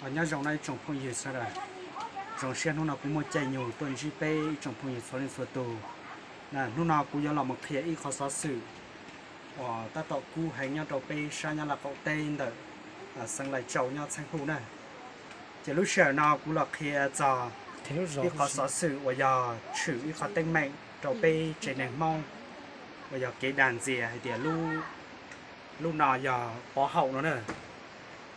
Nyob zoo no ib tsoom phooj ywg sawv daws, zoo siab hnub no kuv muaj caij nyoog tuaj ntsib peb ib tsoom phooj ywg txhua leej txhua tus. Hnub no kuv yuav los mus qhia ib qhov xov xwm uas tab tom kub heev nyob rau peb sab Nyab Laj qaum teb ntawm xeev Lais Tsau nyob Txheej Huj na. Ces lub sij hawm no kuv los qhia txog ib qhov xov xwm uas yog tshwm ib qhov teeb meem rau peb tsev neeg Hmoob uas yog kev dag ntxias hais tias lub no yog pov haum no na.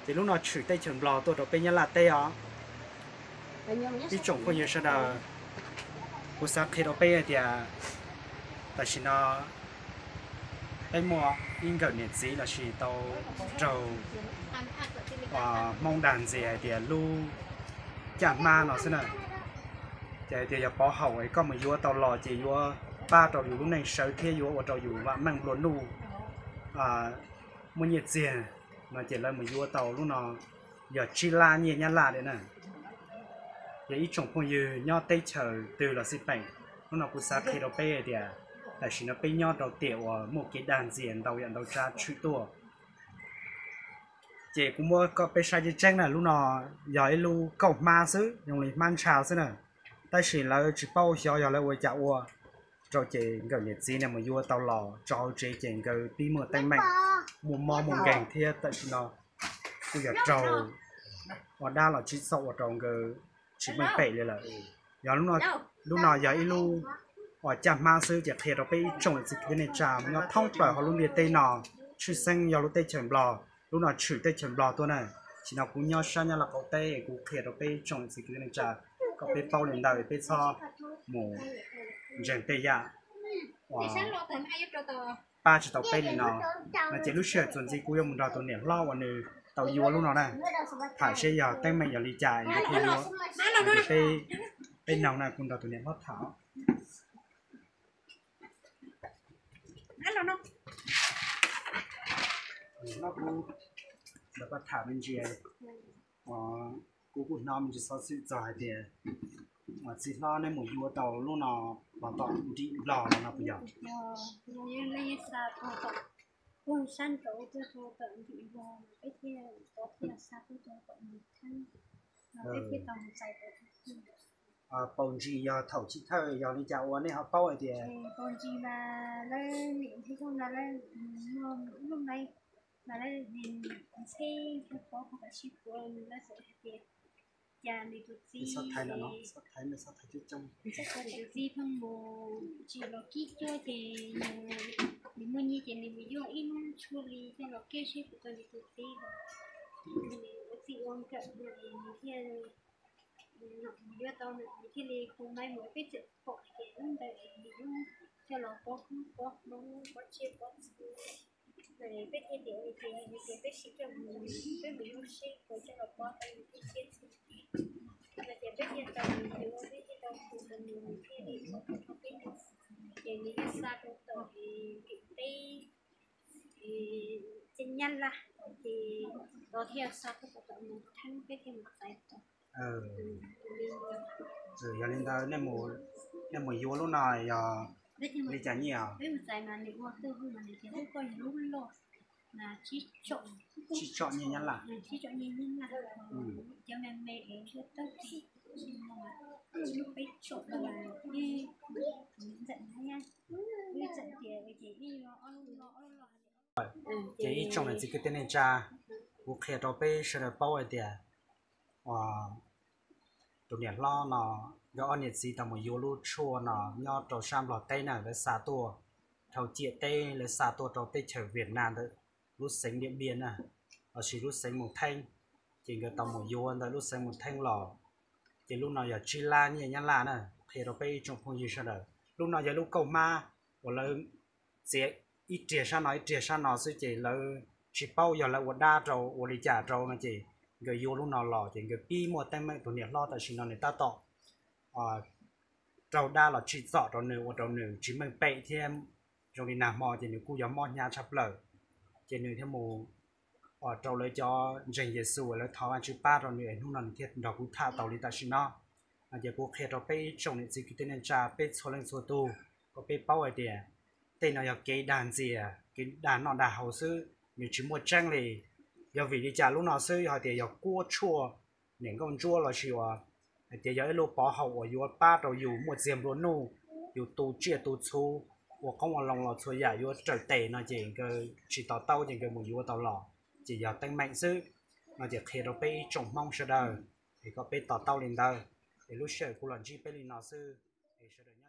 Ces lub no tshwm teb chaws Nplog tuaj rau peb Nyab Laj teb os. Ib tsoom phooj ywg sawv daws, kuv xav qhia rau peb hais tias tam sim no peb muaj ib nkawm niam txiv los sis tau raug Hmoob dag ntxias hais tias lub caj hmab no xwb na. Ces hais tias yog pov haum es koj mus yuav tau los ces yuav pab rau yus lub neej sawv thiab yuav ua rau yus vam meej nplua nuj, muaj nyiaj txiag no ces lawv mus yuav tau lub no yog tsib lab nyiaj Nyab Laj li na. Ces ib tsoom phooj ywg nyob teb chaws twg los xij peem, hnub no kuv xav qhia rau peb hais tias tam sim no peb nyob rau tiam uas muaj kev dag ntxias ntau yam ntau tsav tshwm tuaj. Ces kuv muab kom peb saib tseeb tseeb na, lub no yog ib lub kauj hmab xwb, zoo li hmab ntsha xwb na. Tab sis lawv tsis paub xyov yog lawv ua cas ua rau ces nkawm niam txiv ne mus yuav tau los tso hauv tsev ces nkawd pib muaj teeb meem, muaj mob muaj nkeeg thiab tam sim no kuj yog raug ua dab los tsis txom ua rau nkawd tsis meej pem li lawm. Yog lub no yog ib lub uas caj hmab xwb ces qhia rau peb ib tsoom niam txiv kwv tij neej tsa nyob thoob plaws hauv lub ntiaj teb no, tshwj xeeb yog lub teb chaws Nplog, lub no tshwm teb chaws Nplog tuaj na. Tam sim no kuv nyob sab Nyab Laj qaum teb, kuv qhia rau peb ib tsoom niam txiv kwv tij neej tsa kom peb paub li ntawd, peb txhob mus ntseeg tej yam uas pab tsis tau peb li no. No ces lub sij hawm txuas ntxiv kuv yuav mus nrog tus niam hlob uas nws tau yuav lub no na, tham seb yog teeb meem yog li cas es thiaj yuav. Peb noog na, kuv nrog tus niam hlob tham. Kuv tham me ntsis, kuv kuj hnov me ntsis xov xwm txog hais tias txiv hlob neb mus yuav tau lub no los tom nrim Nplog no puas yog? Paus ntsis yog thaum chiv thawj yog li cas uas nej ho paub hais tias tus txiv pheej mus tsis los kib cuab ces nws muaj nyiaj ces nws mus yuav ib lub tshuaj li coj los kib seb puas tau nws tus txiv los. Nws ua txij ua nkawm no es nws thiaj yuav tau, nws thiaj li hu maiv mus, peb txawm pom ces lub ntawd es nws coj los pov koob pov hmoov pov tsiaj pov txhu. Peb thiaj tias ua li ces peb sim coj mus, peb mus ua seb puas coj los pov tau nws tej tsiaj txhu. No ces peb thiaj tau mus yuav, peb thiaj tau hu rau nws, nws thiaj li pov tau rau peb tau. Ces nws yuav xa rau tom ntim teb, ces Nyab Laj, ces los thiaj xa tuaj rau tom Moos Theeb peb thiaj mus txais tau. Yog li ntawd nej mus yuav lub no yog li cas nyiaj? Peb mus txais mas nws ua tuaj mas nws tias lub ko yog lub loj mas tsib tsom, tsib tsom nyiaj Nyab Laj, tsib tsom nyiaj Nyab Laj, cov me me es lub tawb ris, lub peb tsom mas ib ntxawm na, ib ntxawm tias ces ib lo ob lub lo ob lub lo. Ces ib tsoom niam txiv kwv tij neej tsa, kuv qhia rau peb sawv daws paub hais tias tus niam hlob no nkawd ob niam txiv tau mus yuav lub tshuaj no nyob rau sab Nplog teb na, lawv xa tuaj dhau ciam teb, lawv xa tuaj rau teb chaws Vietnam ntawm lub xeev Diam Npiaj na, los sis lub xeev Moos Theeb. Ces nkawd tau mus yuav ntawm lub xeev Moos Theeb los, ces lub no yog tsib lab nyiaj Nyab Laj na. Qhia rau peb ib tsoom phooj ywg sawv daws, lub no yog lub kauj hmab uas lawv txiav ib riag sab no ib riag sab no xwb, ces lawv tsis paub yog lawv ua dab rau ua li cas rau no, ces nkawd yuav lub no los ces nkawd pib muaj teeb meem. Tus niam hlob tam sim no nws tab tom raug dab los tsim txom rau nws, ua rau nws tsis meej pem thiab zoo li nag hmo ces nws kuj yog mob hnyav tshaj plaws. Ces nws thiaj mus rau lawv cov ntseeg Yexus, lawv thov Vajtswv pab rau nws es hnub no nws thiaj nrog kuv tham tau li tam sim no. No ces kuv qhia rau peb ib tsoom niam txiv kwv tij neej tsa peb txhua leej txhua tus kom peb paub hais tias tej no yog kev dag ntxias, kev dag noj dag haus xwb, nws tsis muaj tseeb li. Yog vim li cas lub no xwb, yog hais tias yog kuab tshuaj niam nkauj ntsuab los sis uas hais tias yog ib lub pov haum uas yuav pab rau yus muaj txiag nplua nuj, yus tu tsiaj tu txhu, ua qoob ua loo los txhua yam yuav raws tes no ces nkawd tsis to taub ces nkawd mus yuav tau los, ces yog teeb meem xwb. No ces qhia rau peb ib tsoom Hmoob sawv daws es kom peb to taub li ntawd. Es lub sij hawm kuv los ntsib peb li no xwb, es sawv daws